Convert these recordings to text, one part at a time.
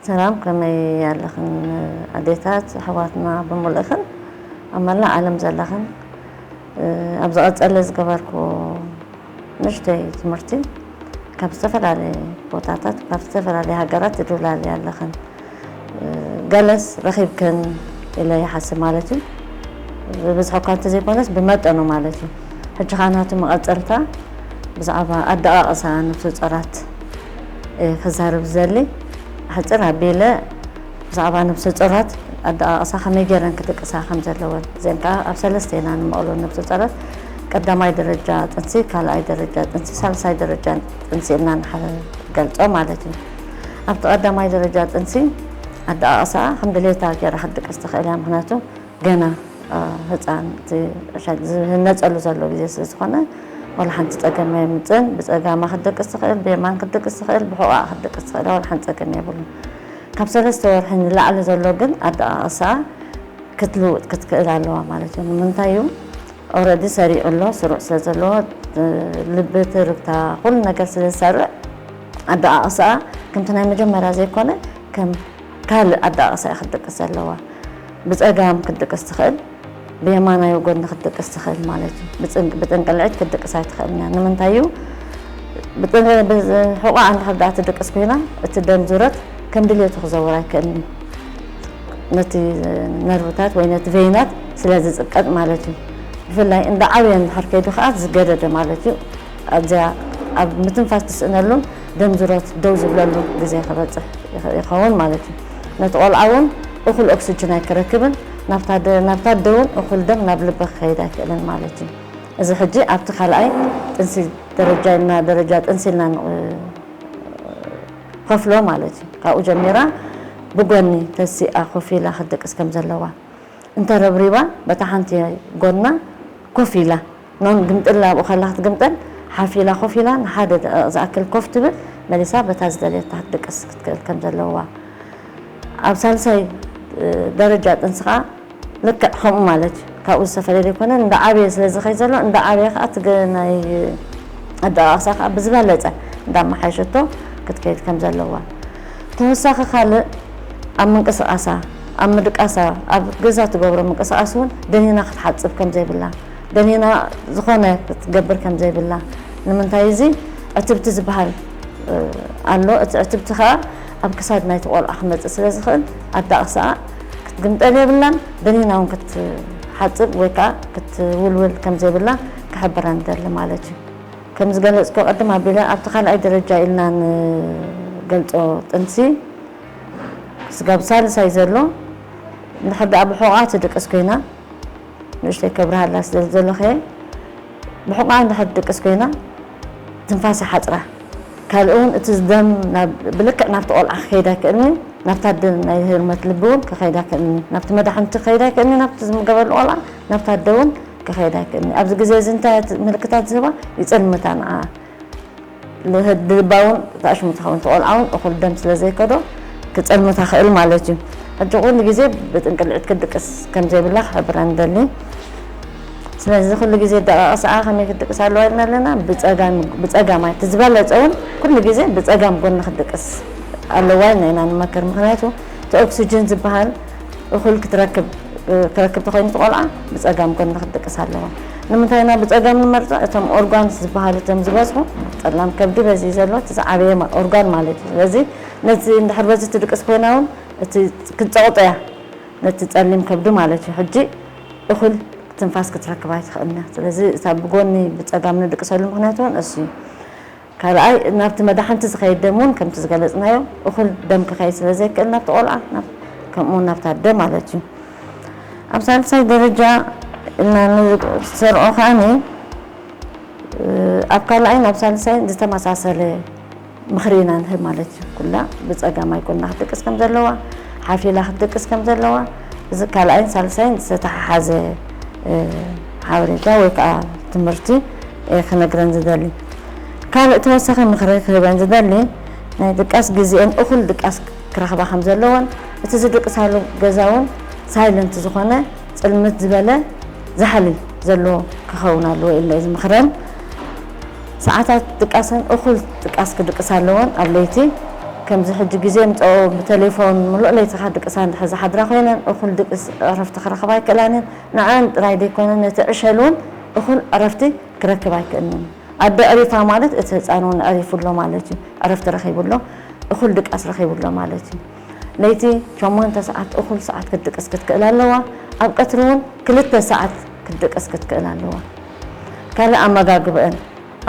ሰላም፣ ከመይ ኣለኽን ኣዴታት ኣሕዋትና ብምሉእኽን ኣብ መላእ ዓለም ዘለኽን? ኣብ ዝቐጸለ ዝገበርኩ ንእሽተይ ትምህርቲ ካብ ዝተፈላለየ ቦታታት፣ ካብ ዝተፈላለየ ሃገራት ትድውላልያ ኣለኽን። ገለስ ረኺብክን ኢለ ይሓስብ ማለት እዩ። ብብዝሒ እኳ እንተዘይኮነስ ብመጠኑ ማለት እዩ። ሕጂ ኸዓ ናቱ መቐጸልታ ብዛዕባ ኣደቓቕሳ ነፍሰ ጾራት እየ ክዛረብ ዝደሊ። ሕጽር ኣቢለ ብዛዕባ ነፍሰ ጾራት ኣደቓቕሳ ከመይ ገይረን ክድቅሳ ከም ዘለወን፣ እዚአን ከኣ ኣብ ሰለስተ ኢና ንመቕሎ ነፍሰ ጾራት፣ ቀዳማይ ደረጃ ጥንሲ፣ ካልኣይ ደረጃ ጥንሲ፣ ሳልሳይ ደረጃ ጥንሲ ኢልና ንሓ-፣ ገልጾ ማለት እዩ። ኣብቲ ቀዳማይ ደረጃ ጥንሲ ኣደቓቕሳ ከም ድሌታ ገይራ ክትድቅስ ትኽእል እያ። ምኽንያቱ ገና፣ አ፣ ህጻን እቲ ዕሸል ዝህነጸሉ ዘሎ ግዜ ስለ ዝኾነ፣ ዋላ ሓንቲ ጸገም ኣየምጽእን። ብጸጋማ ክትደቅስ ትኽእል፣ ብየማን ክትደቅስ ትኽእል፣ ብሕቖኣ ክትደቅስ ትኽእል፣ ዋላ ሓንቲ ጸገም የብሉን። ካብ ሰለስተ ወርሒ ንላዕሊ ዘሎ ግን ኣደቓቕሳ ክትልውጥ ክትክእል ኣለዋ ማለት እዩ። ንምንታይ እዩ? ኦረዲ ሰሪዑ ኣሎ። ስሩዕ ስለ ዘለዎ፣ እ፣ ልቢ፣ ትርግታ፣ ኩሉ ነገር ስለ ዝሰርዕ፣ ኣደቓቕሳኣ ከምቲ ናይ መጀመርያ ዘይኮነ፣ ከም ካልእ ኣደቓቕሳ እያ ክትድቅስ ዘለዋ። ብጸጋም ክትድቅስ ትኽእል፣ ብየማናይ ጎኒ ክትድቅስ ትኽእል ማለት እዩ። ብጽንቅ-፣ ብጥንቅልዒት ክትድቅስ ኣይትኽእልን እያ። ንምንታይ እዩ? ብጥን-፣ ብዝ-፣ ሕቖኣ እንድሕር ደኣ ትድቅስ ኮይና፣ እቲ ደም ዙረት ከም ድሌቱ ክዘውር ኣይክእልን እዩ። ነቲ ነርቭታት ወይ ነቲ ቬይናት ስለ ዝጽቀጥ ማለት እዩ። ብፍላይ እንዳ ዓብየ እንድሕር ከይዱ ከኣ ዝገደደ ማለት እዩ። ኣብዚኣ ኣብ ምትንፋስ ትስእነሉን ደም ዙረት ደው ዝብለሉ ግዜ ክበጽሕ ይኸ-፣ ይኸውን ማለት እዩ። ነቲ ቆልዓ እውን እኹል ኦክስጅን ኣይክረክብን፣ ናብታ ደ-፣ ናብታ ኣደ እውን እኹል ደም ናብ ልቢ ክኸይድ ኣይክእልን ማለት እዩ። እዚ ሕጂ ኣብቲ ካልኣይ ጥንሲ ደረጃ ኢልና፣ ደረጃ ጥንሲ ኢልና ንኸፍሎ ማለት እዩ። ካብኡ ጀሚራ ብጎኒ ተሲኣ ኮፍ ኢላ ክትድቅስ ከም ዘለዋ፣ እንተረብሪባ በታ ሓንቲ ጎና ኮፍ ኢላ፣ ኖን ግምጥል ኣብኡ ከላ ክትግምጠል፣ ሓፍ ኢላ ኮፍ ኢላ ንሓደ ደቂቕ ዝኣክል ኮፍ ትብል፣ መሊሳ በታ ዝደልየታ ክትድቅስ ክትክእል ከም ዘለዋ። ኣብ ሳልሳይ፣ እ፣ ደረጃ ጥንሲ ኸዓ ልክዕ ከምኡ ማለት እዩ። ካብኡ ዝተፈለየ ዘይኮነ፣ እንዳ ዓብየ ስለ ዝኸይድ ዘሎ፣ እንዳ ዓብየ ኸዓ እቲ ገ-፣ ናይ ኣደቓቕሳ ኸዓ ብዝበለጸ እንዳ ኣመሓየሸቶ ክትከይድ ከም ዘለዋ። ተወሳኺ ካልእ ኣብ ምንቅስቓሳ፣ ኣብ ምድቃሳ፣ ኣብ ገዛ ትገብሮ ምንቅስቓስ እውን ደኒና ክትሓጽብ ከም ዘይብላ፣ ደኒና ዝኾነ ክትገብር ከም ዘይብላ። ንምንታይ እዚ ዕትብቲ ዝበሃል፣ እ፣ ኣሎ። እቲ ዕትብቲ ኸዓ ኣብ ክሳድ ናይቲ ቆልዓ ክመጽእ ስለ ዝኽእል፣ ኣደቓቕሳኣ ክትግምጠል የብላን። ደኒና እውን ክትሓጽብ ወይ ከዓ ክትውልውል ከም ዘይብላ ክሕብራ ንደሊ ማለት እዩ። ከም ዝገለጽክዮ ቅድም ኣቢለ፣ ኣብቲ ካልኣይ ደረጃ ኢልና ንገልጾ ጥንሲ፣ ስጋብ ሳልሳይ ዘሎ፣ እንድሕር ደኣ ብሕቖኣ ትድቅስ ኮይና፣ ንእሽተይ ከብርሃላ ስለ ዝደለኹ እየ። ብሕቖኣ እንድሕር ትድቅስ ኮይና፣ ትንፋስ ይሓጽራ። ካልእ እውን እቲ ደም ናብ፣ ብልክዕ ናብቲ ቆልዓ ክኸይድ ኣይክእልን እዩ። ናብታ ደ-፣ ናይ ህርመት ልቢ እውን ክኸይድ ኣይክእልን እዩ። ናብቲ መዳሕንቲ ክኸይድ ኣይክእልን እዩ። ናብቲ ዝምገበሉ ቆልዓ፣ ናብታ ኣደ እውን ክኸይድ ኣይክእልን እዩ። ኣብዚ ግዜ እዚ እንታይ ምልክታት ዝህባ? ይጽልምታ ንዓ። ልህ-፣ ልባ እውን ተኣሽሙ ትኸውን። እቲ ቆልዓ እውን እኹል ደም ስለ ዘይከዶ ክጸልምታ ክእል ማለት እዩ። ሕጂ ኩሉ ግዜ ብጥንቅልዒት ክትድቅስ ከም ዘይብላ ክሕብራ ንደሊ። ስለዚ ኩሉ ግዜ ኣደቓቕሳኣ ከመይ ክትድቅስ ኣለዋ ኢልና ኣለና? ብጸጋም፣ ብጸጋማይ። እቲ ዝበለጸ እውን ኩሉ ግዜ ብጸጋም ጎኒ ክትድቅስ ኣለዋ ኢልና ኢና ንመክር። ምኽንያቱ እቲ ኦክስጅን ዝበሃል እኹል ክትረክብ፣ ክረክብ ተኾይኑ እቲ ቆልዓ ብጸጋም ጎኒ ክትድቅስ ኣለዋ። ንምንታይ ኢና ብጸጋም ንመርጾ? እቶም ኦርጋንስ ዝበሃሉ እቶም ዝበዝሑ፣ ጸላም ከብዲ በዚ ዘሎ፣ እቲ ዝዓበየ ማ-፣ ኦርጋን ማለት እዩ። ስለዚ ነዚ እንድሕር በዚ ትድቅስ ኮይና እውን እቲ ክትጸቕጦ እያ፣ ነቲ ጸሊም ከብዲ ማለት እዩ። ሕጂ እኹል ትንፋስ ክትረክብ ኣይትኽእልን እያ። ስለዚ እታ ብጎኒ ብጸጋም ንድቅሰሉ ምኽንያት እውን እሱ እዩ። ካልኣይ፣ ናብቲ መዳሕንቲ ዝኸይድ ደም እውን ከምቲ ዝገለጽናዮ እኹል ደም ክኸይድ ስለ ዘይክእል ናብቲ ቆልዓ፣ ናብ-፣ ከምኡ እውን ናብታ ኣደ ማለት እዩ። ኣብ ሳልሳይ ደረጃ ኢልና ንሰርዖ ከኣኒ፣ ኣብ ካልኣይን ኣብ ሳልሳይን ዝተመሳሰለ ምኽሪ ኢና ንህብ ማለት እዩ። ኩላ ብጸጋማይ ጎና ክትድቅስ ከም ዘለዋ፣ ሓፍ ኢላ ክትድቅስ ከም ዘለዋ፣ እዚ ካልኣይን ሳልሳይን ዝተተሓሓዘ፣ እ፣ ሓበሬታ ወይ ከዓ ትምህርቲ፣ እ፣ ክነግረን ዝደሊ። ካልእ ተወሳኺ ምኽሪ ክህበን ዝደሊ፣ ናይ ድቃስ ግዜአን እኹል ድቃስ ክረኽባ ከም ዘለወን፣ እቲ ዝድቅሳሉ ገዛ እውን ሳይለንት ዝኾነ፣ ጽልምት ዝበለ ዛሕሊ ዘለዎ ክኸውን ኣለዎ ኢለ እየ ዝምኽረን። ሰዓታት ድቃሰን እኹል ድቃስ ክድቅሳ ኣለወን። ኣብ ለይቲ ከምዚ ሕጂ ግዜ ምጽኦ ብቴሌፎን ምሉእ ለይቲ ክድቅሳ እንድሕር ዝሓድራ ኮይነን፣ እኹል ድቅስ ዕረፍቲ ክረኽባ ኣይክእላን እየን። ንዐን ጥራይ ዘይኮነ፣ ነቲ ዕሸል እውን እኹል ዕረፍቲ ክረክብ ኣይክእልን እዩ። ኣደ ዕሪፋ ማለት እቲ ህጻን እውን ዕሪፉ ኣሎ ማለት እዩ። ዕረፍቲ ረኺቡ ኣሎ፣ እኹል ድቃስ ረኺቡ ኣሎ ማለት እዩ። ለይቲ ሸሞንተ ሰዓት እኹል ሰዓት ክትድቅስ ክትክእል ኣለዋ። ኣብ ቀትሪ እውን ክልተ ሰዓት ክትድቅስ ክትክእል ኣለዋ። ካልእ ኣመጋግባኤን።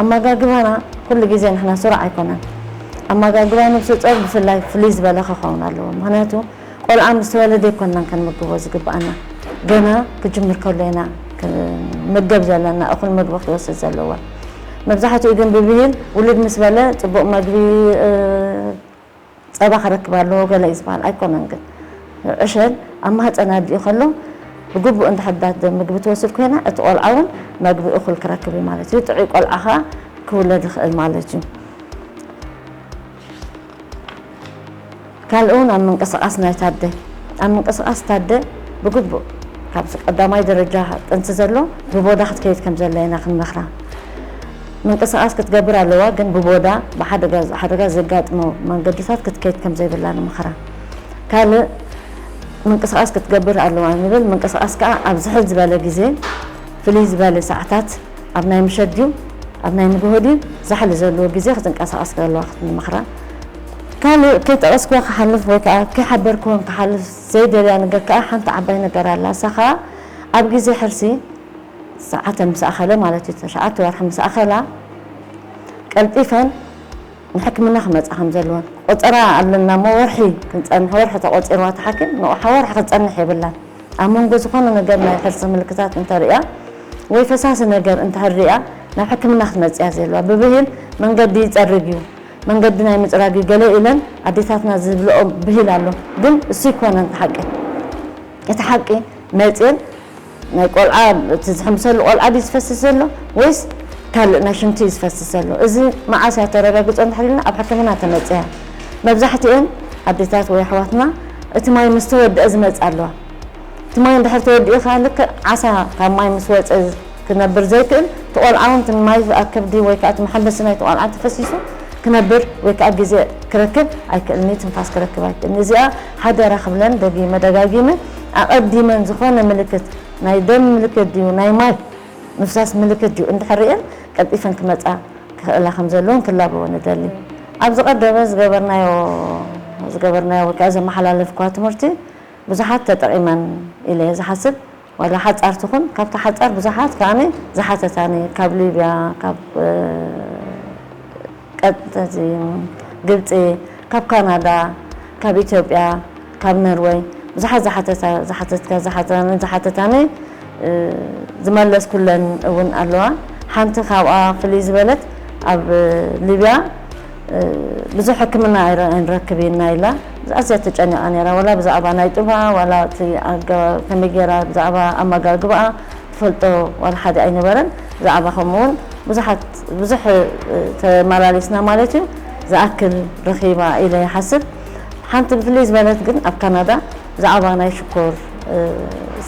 ኣመጋግባና ኩሉ ግዜ ንሕና ስሩዕ ኣይኮነን። ኣመጋግባ ነብሰ ጾር ብፍላይ ፍልይ ዝበለ ክኸውን ኣለዎ። ምኽንያቱ ቆልዓ ምስ ተወለደ ኣይኮንናን ክንምግቦ ዝግብኣና። ገና ክጅምር ከሎ ኢና ክንምገብ ዘለና፣ እኹል ምግቢ ክትወስድ ዘለዋ። መብዛሕትኡ ግን ብብሂል ውልድ ምስ በለ ጽቡቕ መግቢ፣ እ፣ ጸባ ክረክብ ኣለዎ ገለ እዩ ዝበሃል ኣይኮነን። ግን ዕሸል ኣብ ማህጸን ኣዲኡ ከሎ ብግቡእ እንድሕር ዳት ደም ምግቢ ትወስድ ኮይና፣ እቲ ቆልዓ እውን መግቢ እኹል ክረክብ እዩ ማለት እዩ። ጥዑይ ቆልዓ ኸኣ ክውለድ ይኽእል ማለት እዩ። ካልእ እውን ኣብ ምንቅስቓስ ናይ ታደ፣ ኣብ ምንቅስቓስ ታደ ብግቡእ ካብ ቀዳማይ ደረጃ ጥንሲ ዘሎ ብቦዳ ክትከይድ ከም ዘላ ኢና ክንመኽራ። ምንቅስቓስ ክትገብር ኣለዋ፣ ግን ብቦዳ ብሓደጋ፣ ሓደጋ ዘጋጥሞ መንገድታት ክትከይድ ከም ዘይብላ ንምኽራ። ካልእ ምንቅስቓስ ክትገብር ኣለዋ ንብል። ምንቅስቓስ ከኣ ኣብ ዝሕል ዝበለ ግዜ፣ ፍልይ ዝበለ ሰዓታት፣ ኣብ ናይ ምሸት ድዩ ኣብ ናይ ንግሆ ድዩ ዛሕሊ ዘለዎ ግዜ ክትንቀሳቐስ ከለዋ ክትንመኽራ። ካልእ ከይጠቐስክዋ ክሓልፍ ወይ ከኣ ከይሓበርክወን ክሓልፍ ዘይደልያ ነገር ከኣ ሓንቲ ዓባይ ነገር ኣላ። እሳ ከኣ ኣብ ግዜ ሕርሲ ሰዓተን ምስ ኣኸለ ማለት እዩ፣ ተሽዓተ ወርሒ ምስ ኣኸላ ቀልጢፈን ንሕክምና ክመጻ ከም ዘለወን። ቆጸራ ኣለና እሞ ወርሒ ክንጸንሕ፣ ወርሒ ተቆጺርዋ እቲ ሓኪም ንቑሓ ወርሒ ክትጸንሕ የብላን። ኣብ መንጎ ዝኾነ ነገር ናይ ሕርሲ ምልክታት እንተርእያ ወይ ፈሳሲ ነገር እንተህር ርእያ ናብ ሕክምና ክትመጽእ እያ ዘለዋ። ብብሂል መንገዲ ይጸርግ እዩ፣ መንገዲ ናይ ምጽራግ እዩ ገለ ኢለን ኣዴታትና ዝብልኦ ብሂል ኣሎ። ግን እሱ ይኮነን እቲ ሓቂ። እቲ ሓቂ መጽየን ናይ ቆልዓ፣ እቲ ዝሕምሰሉ ቆልዓ ድዩ ዝፈስስ ዘሎ ወይስ ካልእ ናይ ሽንቲ እዩ ዝፈስስ ዘሎ? እዚ መዓስ እያ ተረጋግጾ እንድሕር ኢልና ኣብ ሕክምና ተመጽያ። መብዛሕትኤን ኣዴታት ወይ ኣሕዋትና እቲ ማይ ምስ ተወድአ ዝመጽእ ኣለዋ። እቲ ማይ እንድሕር ተወዲኡ ከኣ ልክዕ ዓሳ ካብ ማይ ምስ ወጸ ክነብር ዘይክእል፣ እቲ ቆልዓ እውን እቲ ማይ ኣብ ከብዲ ወይ ከኣ እቲ መሐንበሲ ናይቲ ቆልዓ ተፈሲሱ ክነብር ወይ ከኣ ግዜ ክረክብ ኣይክእልን እዩ፣ ትንፋስ ክረክብ ኣይክእልን። እዚኣ ሓደራ ክብለን ደጊመ ደጋጊመ፣ ኣቐዲመን ዝኾነ ምልክት ናይ ደም ምልክት ድዩ ናይ ማይ ምፍሳስ ምልክት ድዩ እንድሕር ርእየን ቀልጢፈን ክመጻ ክኽእላ ከም ዘለወን ክላበወን እደሊ። ኣብ ዝቐደመ ዝገበርናዮ፣ ዝገበርናዮ ወይ ከኣ ዘመሓላለፍኳ ትምህርቲ ብዙሓት ተጠቒመን ኢለ እየ ዝሓስብ። ዋላ ሓጻር ትኹን፣ ካብታ ሓጻር ብዙሓት ከኣ ዝሓተታኒ፣ ካብ ሊብያ፣ ካብ፣ እ፣ ቀጥታ እዚ ግብጺ፣ ካብ ካናዳ፣ ካብ ኢትዮጵያ፣ ካብ ነርወይ ብዙሓት ዝሓተታ-፣ ዝሓተትካ፣ ዝሓተታኒ፣ ዝሓተታኒ፣ እ፣ ዝመለስኩለን እውን ኣለዋ። ሓንቲ ካብኣ ፍልይ ዝበለት ኣብ ሊብያ፣ እ፣ ብዙሕ ሕክምና ኣይረ-፣ ኣይንረክብ ኢና ኢላ ኣዝያ ተጨኒቓ ነይራ። ዋላ ብዛዕባ ናይ ጡባ፣ ዋላ እቲ ኣገ-፣ ከመይ ገይራ ብዛዕባ ኣመጋግባኣ ትፈልጦ ዋላ ሓደ ኣይነበረን። ብዛዕባ ከምኡ እውን ብዙሓት፣ ብዙሕ፣ እ፣ ተመላሊስና ማለት እዩ። ዝኣክል ረኺባ ኢለ ይሓስብ። ሓንቲ ብፍልይ ዝበለት ግን ኣብ ካናዳ ብዛዕባ ናይ ሽኮር፣ እ፣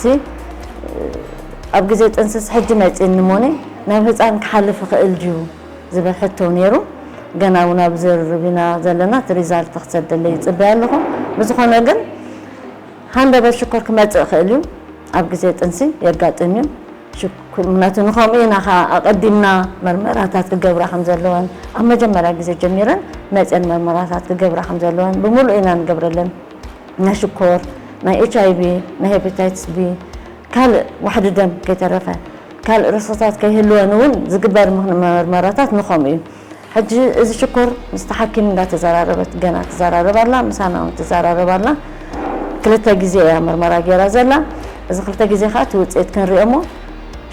ሲ፣ እ፣ ኣብ ግዜ ጥንስስ ሕጂ መጺእኒ እሞኒ ናብ ህጻን ክሓልፍ ይኽእል ድዩ ዝብል ሕቶ ነይሩ። ገና እውን ኣብ ዝርርብ ኢና ዘለና፣ እቲ ሪዛልት ክሰደለይ ይጽበይ ኣለኹ። ብዝኾነ ግን ሃንደበት ሽኮር ክመጽእ ይኽእል እዩ፣ ኣብ ግዜ ጥንሲ የጋጥም እዩ። ሽኩ-፣ ምኽንያቱ ንኸምኡ ኢና ኸዓ ኣቐዲምና መርመራታት ክገብራ ከም ዘለወን፣ ኣብ መጀመርያ ግዜ ጀሚረን መጽየን መርመራታት ክገብራ ከም ዘለወን ብምሉእ ኢና ንገብረለን። ናይ ሽኮር፣ ናይ ኤች ኣይ ቪ፣ ናይ ሄፓታይትስ ቢ፣ ካልእ ዋሕዲ ደም ከይተረፈ፣ ካልእ ርስክታት ከይህልወን እውን ዝግበር ምኽን-፣ መርመራታት ንኸምኡ እዩ። ሕጂ እዚ ሽኮር ምስቲ ሓኪም እንዳተዘራረበት፣ ገና ትዘራረብ ኣላ፣ ምሳና እውን ትዘራረብ ኣላ። ክልተ ግዜ እያ መርመራ ገይራ ዘላ። እዚ ክልተ ግዜ ከዓ እቲ ውፅኢት ክንሪኦ እሞ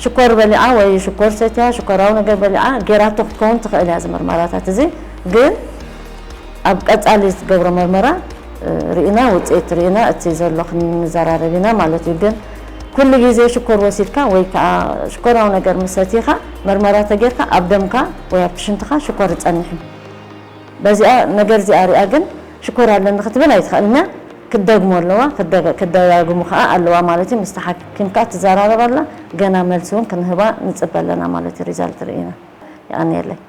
ሽኮር በሊዓ ወይ ሽኮር ሰትያ፣ ሽኮራዊ ነገር በሊዓ ገይራቶ ክትከውን ትኽእል እያ። እዚ መርመራታት እዚ ግን ኣብ ቀጻሊ ዝገብሮ መርመራ፣ እ፣ ርኢና፣ ውጽኢት ርኢና፣ እቲ ዘሎ ክንዘራረብ ኢና ማለት እዩ። ግን ኩሉ ግዜ ሽኮር ወሲድካ ወይ ከኣ ሽኮራዊ ነገር ምስ ሰቲኻ፣ መርመራ ተጌርካ፣ ኣብ ደምካ ወይ ኣብቲ ሽንትኻ ሽኮር ይጸንሕ እዩ። በዚኣ ነገር እዚኣ ሪኣ ግን ሽኮር ኣለኒ ክትብል ኣይትኽእልን እያ። ክትደግሞ ኣለዋ፣ ክትደገ-፣ ክትደጋግሙ ከኣ ኣለዋ ማለት እዩ። ምስቲ ሓኪምካ ትዘራረብ ኣላ፣ ገና መልሲ እውን ክንህባ ንጽበ ኣለና ማለት እዩ። ሪዛልት ርኢና። የቐንየለይ።